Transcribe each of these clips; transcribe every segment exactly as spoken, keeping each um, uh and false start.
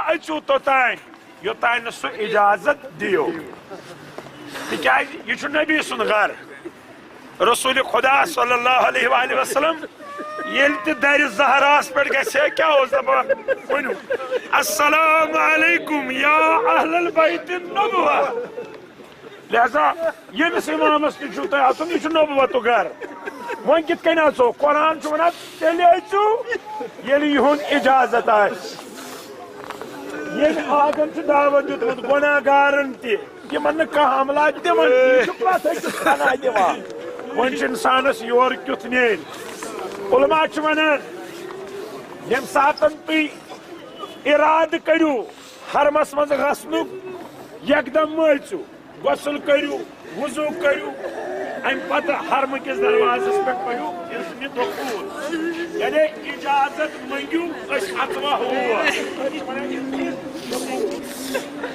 اژِو توٚتام، یوٚتام نہٕ سُہ اجازت دِیو۔ تِکیازِ یہِ چھُ نبی سُنٛد گرٕ۔ رسول خدا صلی اللہ علیہ وآلہ وسلم ییٚلہِ تہِ درِ زہراہس پٮ۪ٹھ گژھِ ہے، کیٛاہ اوس دپان؟ ؤنِو، "السلام علیکم یا اہل البیت النبوہ۔" لہذا ییٚمِس امامس نِش چھُو تۄہہِ اژُن، یہِ چھُ نبوتُک گرٕ۔ وۄنۍ کِتھ کٔنۍ اژو؟ قرآن چھُ ونان، تیٚلہِ أژِو، ییٚلہِ یِہُنٛد اجازت آسہِ۔ ییٚلہِ آدم چھُ دعوت دیُتمُت گۄناہ گارن تہِ، یِمن نہٕ کانٛہہ عملہ تِمن تہِ، یہِ چھُ پرٛٮ۪تھ أکِس پناہ دِوان۔ وۄنۍ چھُ انسانس یورٕ کیُتھ نیرِ۔ علماء چھِ ونان، ییٚمہِ ساتن تُہۍ ارادٕ کٔرِو حرمس منٛز گژھنُک، یکدم مٲژِو۔ غسل کٔرِو، وضو کٔرِو، امہِ پتہٕ حرمہٕ کِس دروازس پٮ۪ٹھ پٔرِو اذنِ دخول، یعنی اجازت منٛگِو، أسۍ اژوا ہور۔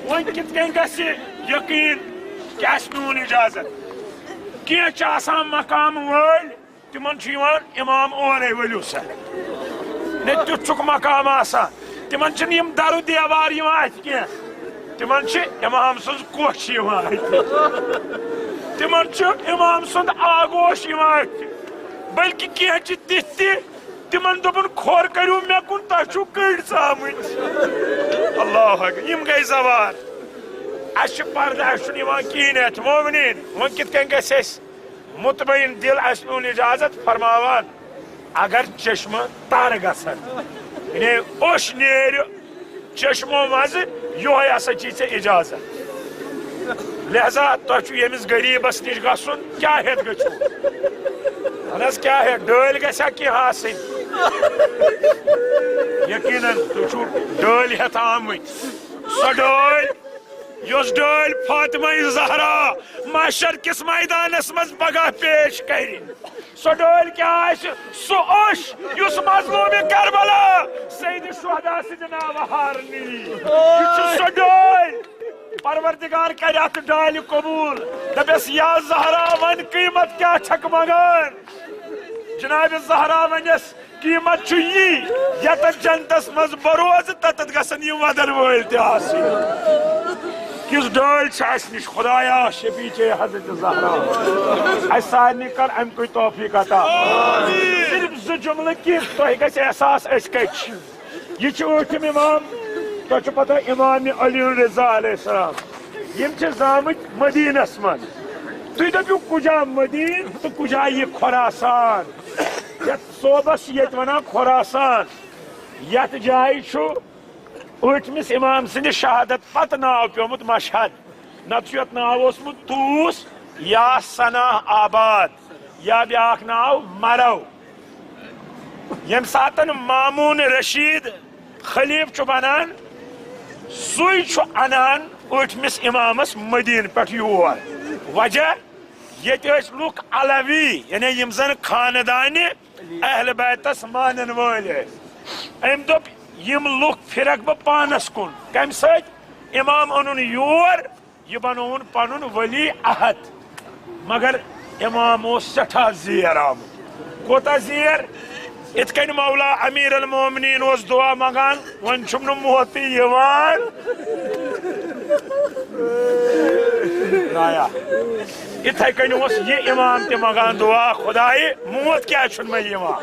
وۄنۍ کِتھ کٔنۍ گژھِ یقین کہِ اسہِ میون اجازت؟ کینٛہہ چھِ آسان مقام وٲلۍ، تِمن چھُ یِوان امام اورے، "ؤلِو سا۔" نہ، تیُتھ چھُکھ مقام آسان۔ تِمن چھِنہٕ یِم در و دیوار یِوان اَتھِ کینٛہہ۔ تِمن چھِ امام سٕنٛز کوٹھ چھِ یِوان اَتھِ۔ تِمن چھُ امام سُنٛد آغوش یِوان اَتھِ۔ بلکہِ کینٛہہ چھِ تِتھۍ تہِ، تِمن دوٚپُن، "کھۄر کٔرِو مےٚ کُن، تۄہہِ چھُو کٔڑۍ ژامٕتۍ۔" اللہ اکبر۔ یِم گٔے زوار۔ اَسہِ چھُ پردٕ، اَسہِ چھُنہٕ یِوان کِہیٖنۍ اَتھِ۔ مومنیٖن، وۄنۍ کِتھ کٔنۍ گژھِ اَسہِ؟ مطمئن دل اسہِ میون اجازت فرماوان، اگر چشمہٕ تر گژھن، یعنی اوٚش نیرِ چشمو منٛزٕ، یِہوٚے ہسا چھی ژےٚ اجازت۔ لہذا تۄہہِ چھُ ییٚمِس غریٖبس نِش گژھُن، کیٛاہ ہٮ۪تھ گٔژھِو؟ اہن حظ، کیٛاہ ہٮ۪تھ؟ ڈٲلۍ گژھِ ہا کینٛہہ آسٕنۍ؟ یقیناً تُہۍ چھِو ڈٲلۍ ہٮ۪تھ آمٕتۍ۔ سۄ ڈٲلۍ یۄس ڈٲلۍ فاطمہ زہرا محشر کِس میدانس منٛز پگاہ پیش کرِ، سۄ ڈٲلۍ کیٛاہ آسہِ؟ سُہ اوٚش یُس مظلوم کربلا سید شہدا سٕنٛدِ ناوٕ ہارنہٕ یی۔ یہِ چھُ سۄ ڈٲلۍ۔ پروردگار کرِ اتھ ڈالہِ قبول۔ دپٮ۪س، "یا زہرا، وۄنۍ قۭمتھ کیٛاہ چھکھ منگان؟" جناب زہرا ونٮ۪س، قیمت چھُ یی، یتتھ جنتس منٛز بہٕ روزٕ، تتتھ گژھن یِم ودن وٲلۍ تہِ آسٕنۍ۔ کِژھ ڈٲلۍ چھِ اَسہِ نِش، خدایا، شفیع چے حضرت زہرا۔ اَسہِ سارنٕے کر اَمہِ کُے توفیق عطا۔ صرف زٕ جملہٕ کینٛہہ، تۄہہِ گژھِ احساس أسۍ کتہِ چھِ۔ یہِ چھِ ٲٹھِم امام، تۄہہِ چھُ پتہ امام علی رضا علیہ السلام۔ یِم چھِ زامٕتۍ مدینس منٛز۔ تُہۍ دٔپِو کُجا مدیٖنہٕ تہٕ کُجا یہِ خراسان؟ یتھ صوبس چھِ ییٚتہِ ونان خراسان۔ یتھ جایہِ چھُ ٲٹھمِس امام سٕنٛدِ شہادت پتہٕ ناو پیومُت مشہد، نتہٕ چھُ یتھ ناو اوسمُت طوس یا ثنا آباد یا بیاکھ ناو مرو۔ ییٚمہِ ساتن مامون رشید خلیف چھُ بنان، سُے چھُ انان ٲٹھمِس امامس مدینہٕ پٮ۪ٹھ یور۔ وجہ، ییٚتہِ ٲسۍ لُکھ علوی، یعنی یِم زن خاندانہِ اہل بیتس مانن وٲلۍ ٲسۍ۔ أمۍ دوٚپ، "یِم لُکھ پھرکھ بہٕ پانس کُن۔" کمہِ سۭتۍ؟ امام اوٚنُن یور، یہِ بنووُن پنُن ولی عہد۔ مگر امام اوس سٮ۪ٹھاہ زیر آمُت۔ کوتاہ زیر؟ اِتھ کٔنۍ مولا امیر المومنین اوس دعا منگان، "وۄنۍ چھُم نہٕ موتٕے یِوان۔" رایا۔ اِتھے کٔنۍ اوس یہِ امام تہِ منگان دعا، "خدایہِ، موت کیازِ چھُنہٕ مےٚ یِوان؟"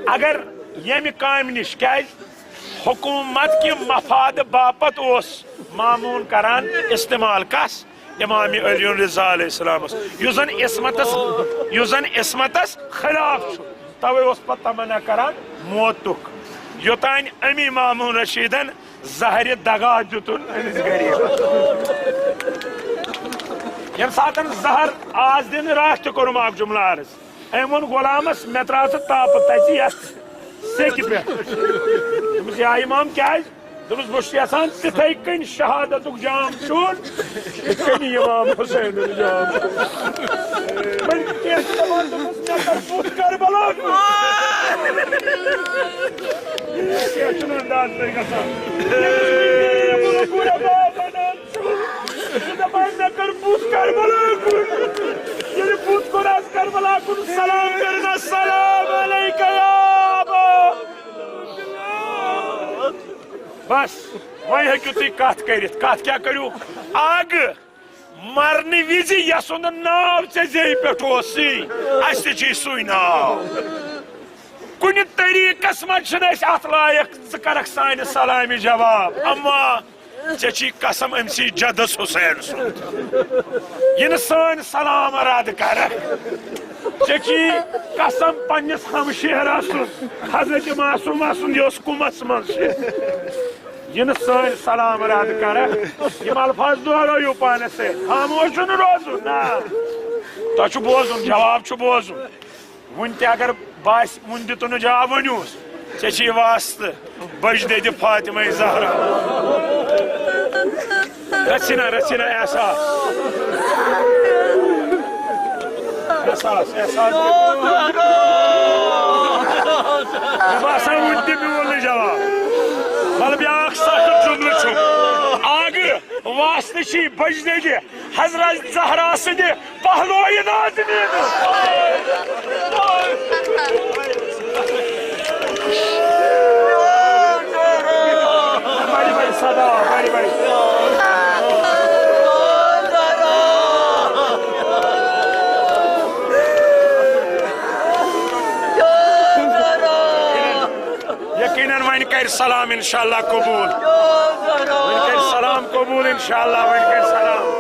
اگر ییٚمہِ کامہِ نِش، کیازِ حکومت کہِ مفاد باپتھ اوس مامون کران استعمال۔ کس؟ امام علی رضا علیہ السلامس، یُس زن عصمتس، یُس زن عصمتس خلاف چھُ۔ توے اوس پتہٕ تمنا کران موتُک۔ یوتانۍ امی مامون رشیدن زہرِ دگا دیُتُن أمِس غریٖبس۔ ییٚمہِ ساتن زہر آس دِنہٕ راتھ تہِ کوٚرُم اکھ جملہٕ عرض۔ أمۍ ووٚن غلامس، "مےٚ ترٛاو ژٕ تاپہٕ تَتہِ یَتھ سیٚکہِ پٮ۪ٹھ۔" دوٚپمَس، "یا امام، کیٛازِ؟" دوٚپمَس، "بہٕ چھُس یَژھان تِتھَے کٔنۍ شہادتُک جام چیوٚن، یِتھ کٔنۍ امام حسینُن جام چیوٚن۔" بلکہِ کینٛہہ چھِ دَپان، دوٚپمَس، "مےٚ کَر بُتھ کربلا کُن۔" کینٛہہ چھُنہٕ انداز تۄہہِ گژھان۔ ییٚمِس بی بی ابو رباب وَنان، دَپان، مےٚ کٔر بُتھ کربلا کُن۔ ییٚلہِ بُتھ کوٚر آز کربلا کُن، سلام کٔرِن، السلام علیکہ یا ابا۔ بس، وۄنۍ ہیٚکِو تُہۍ کتھ کٔرِتھ۔ کتھ کیٛاہ کٔرِو؟ اکھ، مرنہٕ وِزِ یسُنٛد ناو ژےٚ زیٚیہِ پٮ۪ٹھ اوسُے، اسہِ تہِ چھُے سُے ناو۔ کُنہِ طریٖقس منٛز چھِنہٕ أسۍ اتھ لایق ژٕ کرکھ سانہِ سلامہِ جواب، اما ژےٚ چھی قسم أمۍ سی جدس حسین سُنٛد، یہِ نہٕ سٲنۍ سلام رد کرکھ۔ ژےٚ چھی قسم پننِس ہمشیرا سُنٛد، حضرت معصومہ سُنٛد، یہِ اوس کُمس منٛز چھِ۔ یہِ نہٕ سٲنۍ سلام رد کرکھ۔ یِم الفاظ دۄہرٲیِو پانس سۭتۍ، خاموش چھُنہٕ روزُن، نہ۔ تۄہہِ چھُ بوزُن، جواب چھُ بوزُن۔ وُنہِ تہِ اگر باسہِ، وُنہِ دِتُن نہٕ جواب، ؤنِوس، ژےٚ چھِ یہِ واسطہٕ بجدیدِ فاطمہ زہرا۔ رژھِ نا، رژھِ نا احساس۔ احساس، احساس۔ مےٚ باسان، وُنہِ تہِ میوٗل نہٕ جواب۔ مطلب، بیٛاکھ سخت جملہٕ چھُ۔ اکھ واسطہٕ چھِ بجدیدِ حضرت زہرا سٕنٛدِ پہلویہِ نازنینہٕ۔ بڑِ بڑِ صدا، بڑِ بڑِ۔ یقیناً وۄنۍ کرِ سلام انشاءاللہ قبول۔ وۄنۍ کرِ سلام قبول انشاءاللہ، وۄنۍ کرِ سلام۔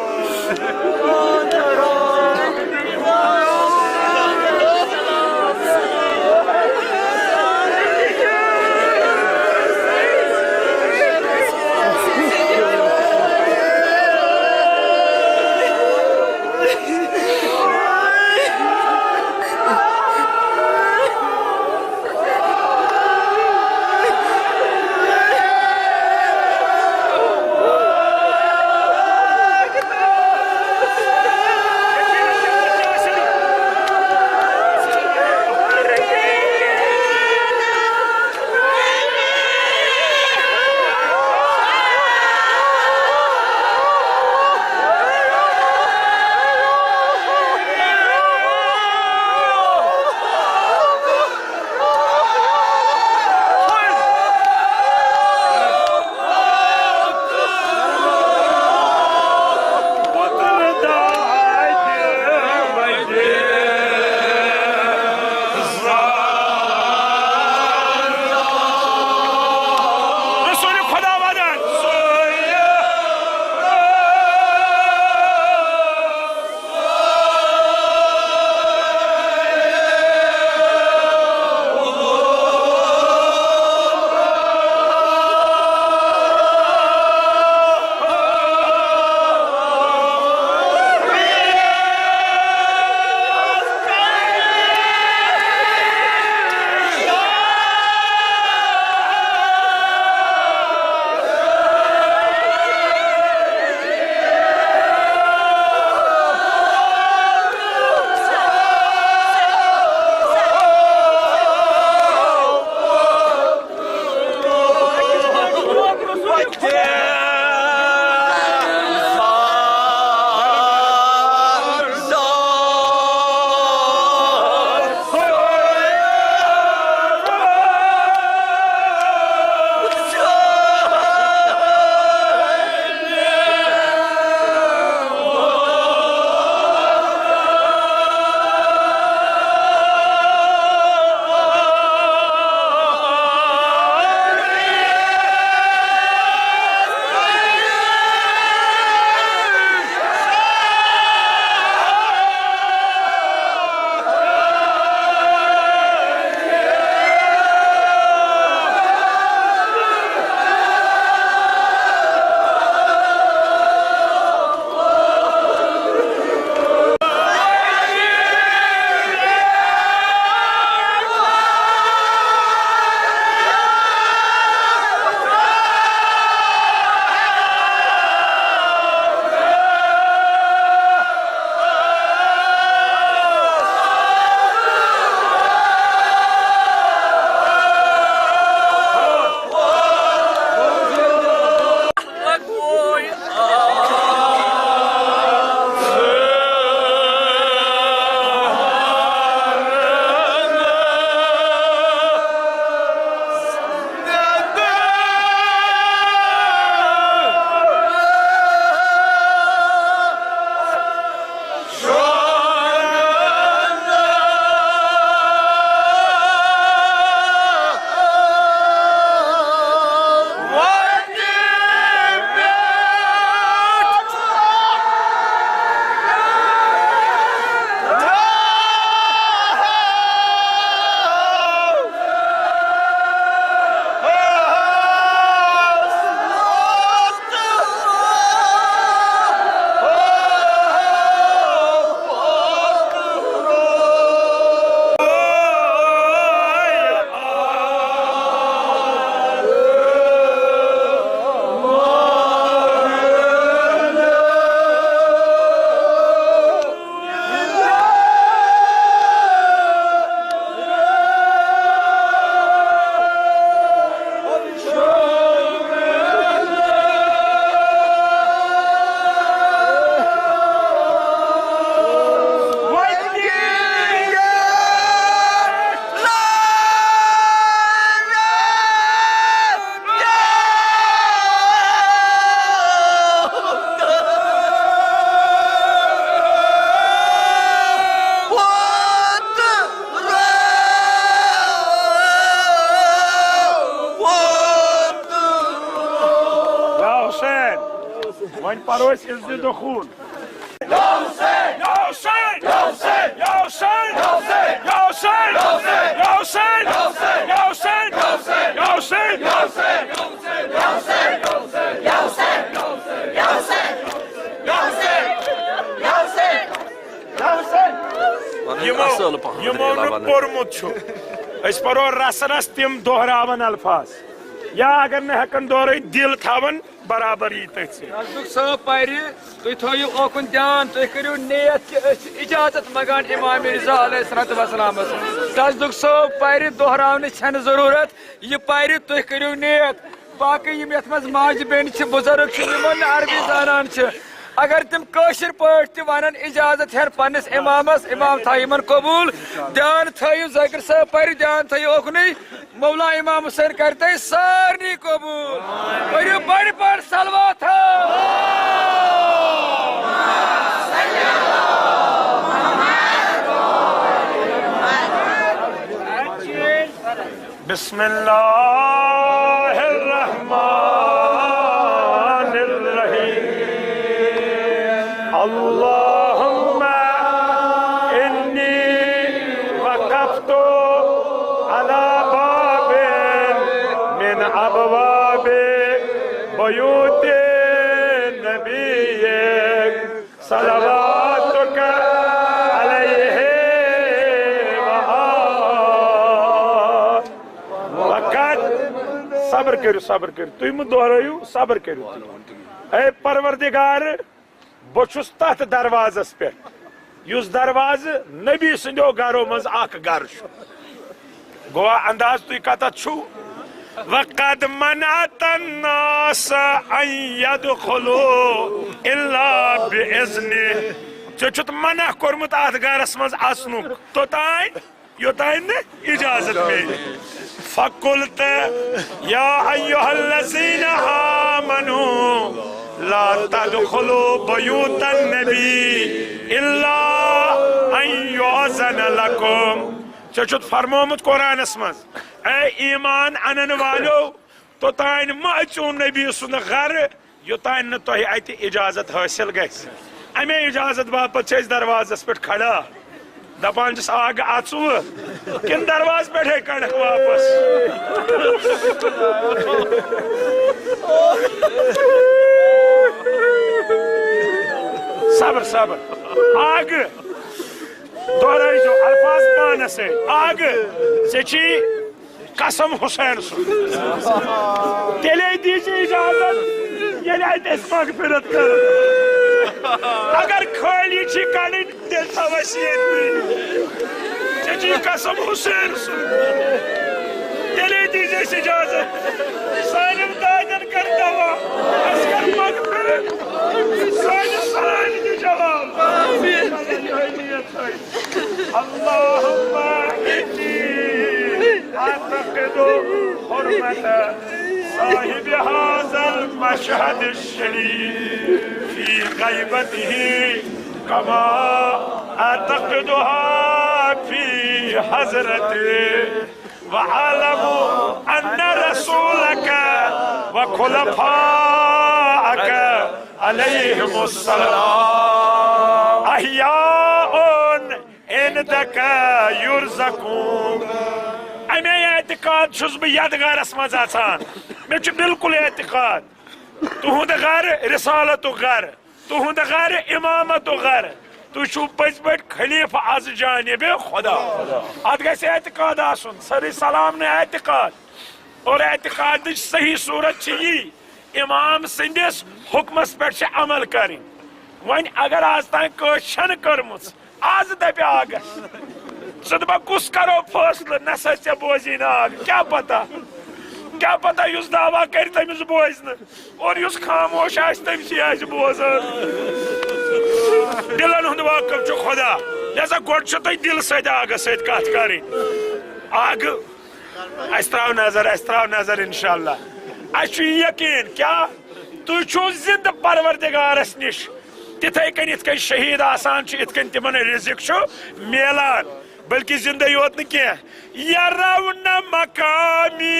حسین۔ وۄنۍ پرو أسۍ عزِ دخول۔ یِمو، یِمو نہٕ پوٚرمُت چھُ، أسۍ پرو رس رس تِم دۄہراوان الفاظ، یا اگر نہٕ ہٮ۪کن دورٲوِتھ، دِل تھاوان برابر یی تٔتھۍ سۭتۍ۔ تصدیق صٲب پرِ، تُہۍ تھٲیِو اوکُن دیان، تُہۍ کٔرِو نیت کہِ أسۍ چھِ اجازت منٛگان امام رضا علیہ الصلوۃ والسلامس۔ تصدیق صٲب پرِ، دۄہراونٕچ چھنہٕ ضروٗرت، یہِ پرِ، تُہۍ کٔرِو نیت۔ باقٕے یِم یتھ منٛز ماجہِ بیٚنہِ چھِ، بُزرگ چھِ، یِمن نہٕ عربی زانان چھِ، اگر تِم کٲشِر پٲٹھۍ تہِ ونن، اجازت ہٮ۪ن پننِس امامس، امام تھایہِ یِمن قبوٗل۔ دیان تھٲیِو، ذٲکِر صٲب پرِ، دیان تھٲیِو اوکُنُے۔ مولا امام حسین کرِ تۄہہِ سارنٕے قبوٗل۔ پٔرِو بڑِ بڑِ صلوات۔ بسم الله الرحمن الرحيم. اللهم إني وقفت على باب من أبواب بيوت نبيك صلواتك عليه وآله۔ وقد، صبر کٔرِو، صبر کٔرِو، تُہۍ مہٕ دۄہرٲیِو، صبر کٔرِو تُہۍ۔ اے پروردگار، بہٕ چھُس تتھ دروازس پٮ۪ٹھ، یُس دروازٕ نبی سٕنٛدیو گرو منٛز اکھ گرٕ چھُ۔ گوٚوا انداز تُہۍ کتتھ چھُو؟ وقد منعت الناس ان يدخلوا الا باذنه۔ ژےٚ چھُتھ منع کوٚرمُت اتھ گرس منٛز اژنُک توٚتام، یوٚتام نہٕ اجازت میلہِ۔ فقلت يا أيها الذين آمنوا لا تدخلوا بيوت النبي إلا أن يؤذن لكم۔ ژےٚ چھُتھ فرمومُت قرآنس منٛز، اے ایمان انن والیو، توٚتام مہ اژِو نبی سُنٛد گرٕ، یوٚتام نہٕ تۄہہِ اتہِ اجازت حٲصِل گژھِ۔ امے اجازت باپتھ چھِ أسۍ دروازس پٮ۪ٹھ کھڑا، دپان چھِس، آ گہٕ اژوٕ کِنہٕ دروازٕ پٮ۪ٹھے کڑکھ واپس؟ صبر، صبر۔ آ گہٕ، دۄہرٲیزیو الفاظ پانس سۭتۍ۔ آ گہٕ، ژےٚ چھی قسم حسین سُنٛد۔ تیٚلے دی ژےٚ اجازت، ییٚلہِ اتہِ أسۍ مغفرت کرو۔ اگر خٲلی چھی کڑٕنۍ، تیٚلہِ تھاو اَسہِ ییٚتہِ۔ ژےٚ چھی قسم حسین سُنٛد۔ تیٚلے دی ژےٚ اَسہِ اجازت۔ سانٮ۪ن دادٮ۪ن کر دوا، اَسہِ کر مغفرت۔ سانہِ سانہِ تہِ جواب۔ یِہوٚے نیت تھٲیِو۔ اللهم إني أعتقد حرمة صاحب هذا المشهد الشريف في غيبته كما أعتقدها في حضرته، وأعلم أن رسولك وخلفاءك عليهم السلام أحياء عندك يرزقون۔ اَمے اعتقاد چھُس بہٕ یتھ گرس منٛز اژان۔ مےٚ چھُ بالکل اعتقاد، تُہُنٛد گرٕ رسالتُک گرٕ، تُہُنٛد گرٕ امامتُک گرٕ، تُہۍ چھِو پٔزۍ پٲٹھۍ خلیفہٕ از جانب خدا۔ اتھ گژھِ اعتقاد آسُن، سرِ سلام نہٕ اعتقاد۔ اور اعتقادٕچ صحیح صورت چھِ یی، امام سٕنٛدِس حُکمس پٮ۪ٹھ چھِ عمل کرٕنۍ۔ وۄنۍ اگر از تام کٲنٛسہِ چھَنہٕ کٔرمٕژ، از دپہِ آگس، ژٕ دپکھ کُس کرو فٲصلہٕ؟ نہ سا ژےٚ بوزی نہٕ آگ، کیٛاہ پتہ، کیٛاہ پتہ یُس دعویٰ کرِ تٔمِس بوزِ نہٕ، اور یُس خاموش آسہِ تٔمِس یہِ آسہِ بوزان۔ دلن ہُنٛد واقف چھُ خدا، لہذا گۄڈٕ چھُ تۄہہِ دل سۭتۍ آگس سۭتۍ کتھ کرٕنۍ۔ آگہٕ، اسہِ ترٛاو نظر، اسہِ ترٛاو نظر انشاءاللہ۔ اسہِ چھُ یہِ یقین، کیٛاہ؟ تُہۍ چھِو زِندٕ پروردگارس نِش۔ تِتھے کٔنۍ یِتھ کٔنۍ شہیٖد آسان چھِ، یِتھ کٔنۍ تِمن رزق چھُ میلان، بلکہِ زِندَے یوت نہٕ کینٛہہ۔ يرون مقامي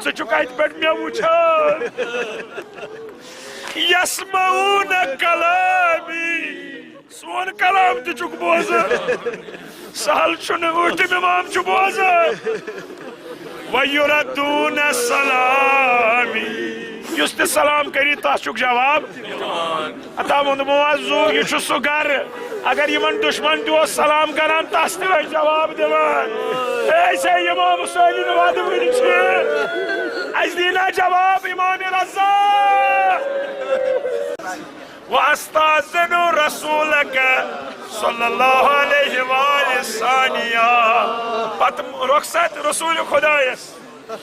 ژٕ چھُکھ اَتہِ پٮ۪ٹھ مےٚ وٕچھان۔ یسمعون کلامی، سون کلام تہِ چھُکھ بوزان۔ سہل چھُنہٕ، اُتم امام چھُ بوزان۔ ویردون سلامی، یُس تہِ سلام کری، تس چھُکھ جواب۔ عطا ووٚنمو آز زُو، یہِ چھُ سُہ گرٕ، اگر یِمن دُشمن تہِ اوس سلام کران، تس تہِ ٲسۍ جواب دِوان۔ أسۍ ہے امام حسینٕنۍ ودوٕنۍ چھِ، اَسہِ دی نا جواب امام رضا۔ واستاذن رسولک صلی اللہ علیہ وآلہ ثانیہ۔ پتہٕ رخصت رسول خدایس،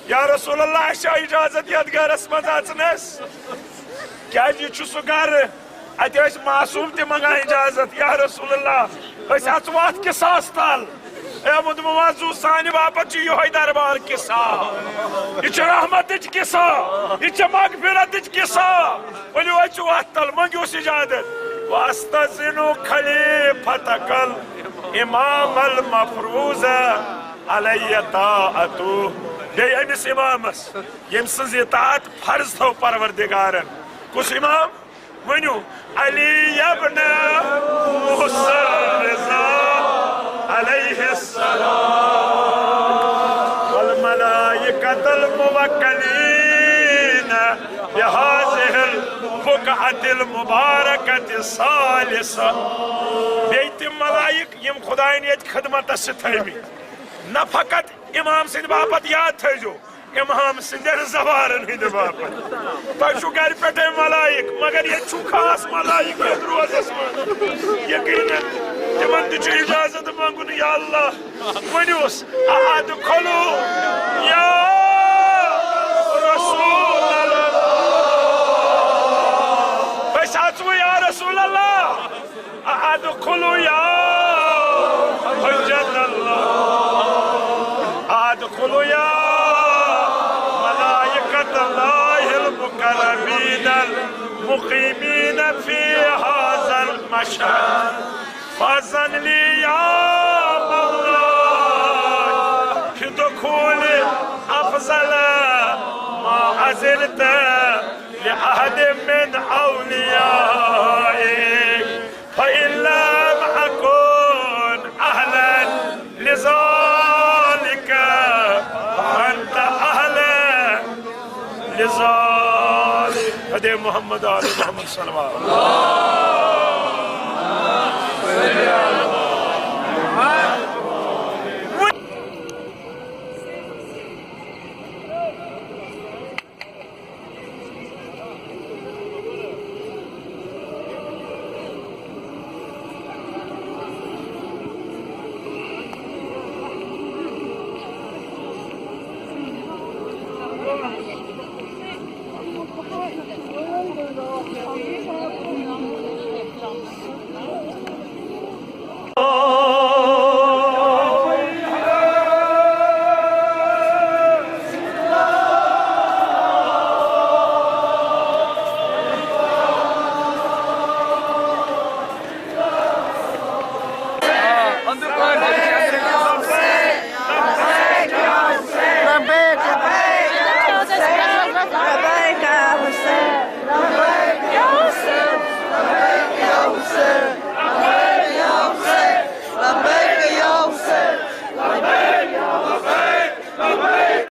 یا رسول اللہ، اَسہِ چھا اجازت یتھ گرس منٛز اژنس؟ کیازِ یہِ چھُ سُہ گرٕ، اتہِ ٲسۍ معصوم تہِ منگان اجازت، یا رسول اللہ، أسۍ اژو اتھ قصاص تل۔ اے مُدموازو، سانہِ باپتھ چھُ یِہوٚے دربار قصاص۔ یہِ چھِ رحمتٕچ قصاص، یہِ چھِ مغفرتٕچ قصاص۔ ؤلِو أژِو اتھ تل، منگِوس اجازت۔ واستاذن خلیفتک الامام المفروض علی طاعتہ۔ بیٚیہِ أمِس امامس، ییٚمۍ سٕنٛز اطاعت فرض تھٲو پروردگارن۔ کُس امام؟ ؤنِو، علی ابن موسیٰ رضا علیہ السلام۔ والملائکۃ الموکلین بہذہ البقعۃ المبارکۃ الثالثہ۔ بیٚیہِ تِم ملائک، یِم خدایَن ییٚتہِ خدمتس چھِ تھٲومٕتۍ۔ نہ فقط امام سٕنٛدِ باپتھ، یاد تھٲیزیو، امام سٕنٛدٮ۪ن زوارن ہٕنٛدِ باپتھ۔ تۄہہِ چھُو گرِ پٮ۪ٹھے ملائک، مگر ییٚتہِ چھُو خاص ملائک یتھ روزس منٛز۔ یقیناً تِمن تہِ چھُ اجازت منٛگُن، یا اللہ، ؤنِوس، ادخلوا یا رسول اللہ۔ أسۍ اژو یا رسول اللہ۔ ادخلوا یا حجت اللہ، ادخلوا یا ملائکۃ اللہ المکرمین المقیمین فی ھذا المشہد، فاذن لی یا مولائی فی دخول افضل ما اذنت لأحد من اولیائک۔ فإن لم أكن أهلا لذلك فأنت أهلا لذلك۔ فدے محمد آل محمد صلوات۔